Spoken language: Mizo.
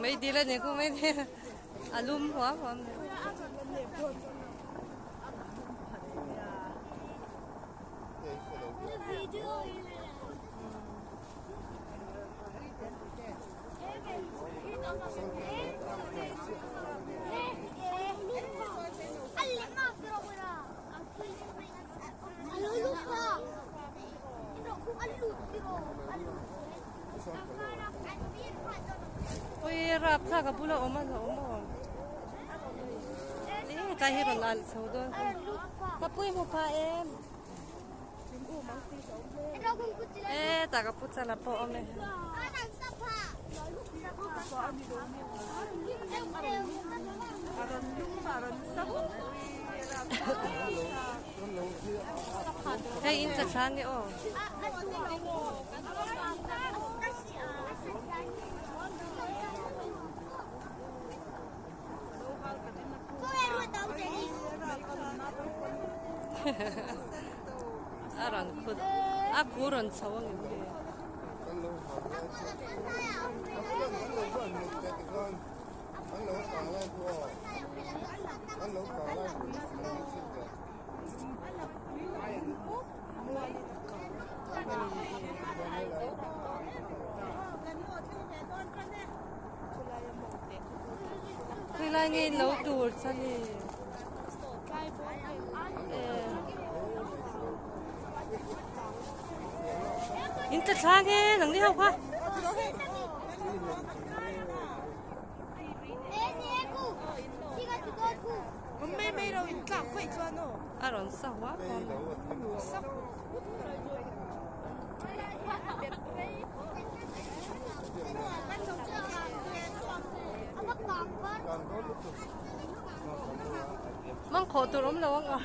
Mei dil a ni ku mei dil a lum huam huam mai. Ui rapthlak a bula awm a la awm awm e tlai hi rawn alh chho dawn ka pui hmu pha em e tah ka pu chala pawh awm e. Hei in tla thla nge aw. A rawn khut a khu rawn chho ang em le. Khawilai nge in lo tur chuan i In tla thla nge nang ni ho kha. A rawn sa huam huam Mangkhawh tur awm lo ang a.